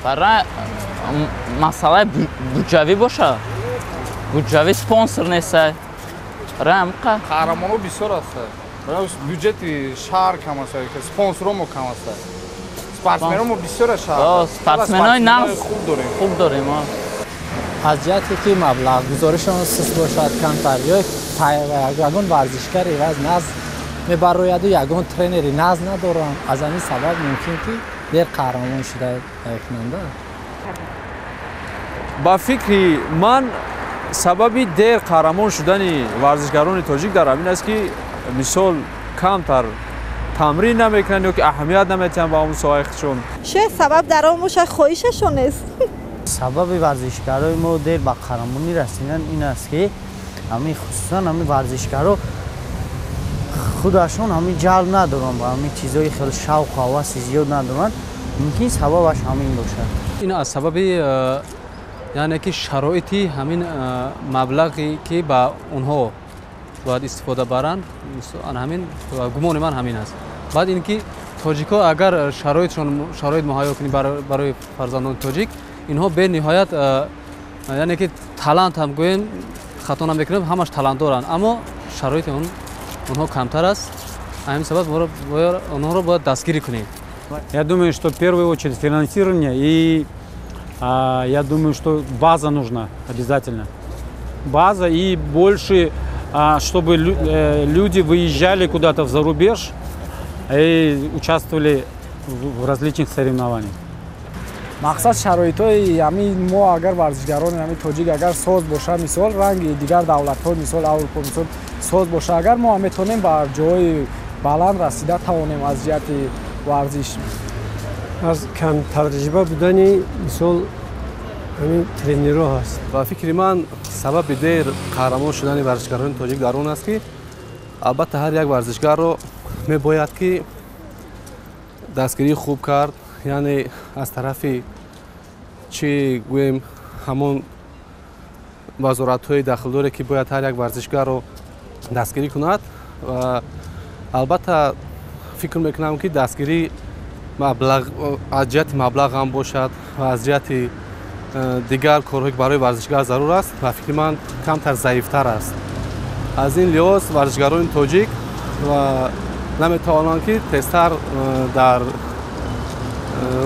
Барои масъалаи буҷавӣ боша, буҷавӣ спонсор неста. Барои ҳамқа қаҳрамонҳо бисёр ҳастанд, бюджети шаҳр кам аст, спонсорҳо кам аст, спортсменҳо бисёр аст. Спортсменҳои нағз хуб дорем, хуб дорем. Аз ҷиҳате ки маблағгузоришон суст бошад камтар, ё ягон варзишгари нағз мебарояду ягон тренери нағз надоранд, аз ҳамин сабаб мумкин ки дер қаҳрамон шуда кунанда. Ба фикри ман, сабаби дер қаҳрамон шудани варзишгарони тоҷик дар ҳамин аст, ки мисол камтар тамрин намекунанд ё ки аҳамият наметиҳанд ба он соҳаи худшон. Шояд сабаб дар он бошад, хоҳишашон нест. Сабаби варзишгарои мо дер ба қаҳрамонӣ расидан ин аст, ки ҳамин хусусан ҳамин варзишгаро худашон ҳамин ҷалб надоранд, ба ҳамин чизҳои хеле шавқу ҳаваси зиёд надоранд. Мумкин сабабаш ҳамин бошад. Ин аз сабаби, яъне ки шароити ҳамин маблағе ки ба онҳо бояд истифода баранд, ҳамин гумони ман ҳамин аст. Баъд ин ки тоҷикҳо агар шароитшон шароит муҳайё кунӣ барои фарзандони тоҷик, инҳо бениҳоят, яъне ки талант ҳам гӯем хато намекунем, ҳамаш талант доранд, аммо шароити онҳо камтар аст. Ҳамин сабаб онҳоро бояд дастгирӣ кунем. Я думаю, что в первую очередь финансирование и я думаю, что база нужна обязательно. База и больше, чтобы люди выезжали куда-то в зарубеж и участвовали в различных соревнованиях. Мақсад, шароитҳои ҳамин мо, агар варзишгарони ҳамин тоҷик агар соз боша, мисол ранги дигар давлатҳо, мисол Аврупо, мисол соз боша, агар мо метавонем ба ҷои баланд расида тавонем аз ҷиҳати варзиш. Аз камтаҷриба будани, мисол, ҳамин тренерҳо ҳаст. Ба фикри ман, сабаби дер қаҳрамон шудани варзишгарони тоҷик дар он аст, ки албатта ҳар як варзишгарро мебояд ки дастгирии хуб кард, яъне аз тарафи чӣ гӯем, ҳамон вазоратҳои дахлдоре ки бояд ҳар як варзишгарро дастгирӣ кунад. Ва албатта фикр мекунам, ки дастгирӣ маблағ, аз ҷиҳати маблағ ҳам бошад ва аз ҷиҳати дигар корҳое ки барои варзишгар зарур аст, ба фикри ман, камтар заифтар аст. Аз ин лиҳоз варзишгарони тоҷик ва наметавонанд ки тезтар дар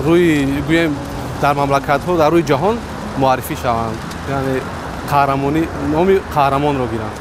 рӯи, гӯем, дар мамлакатҳо, дар рӯи ҷаҳон муаррифӣ шаванд, яъне қаҳрамонӣ, номи қаҳрамонро гиранд.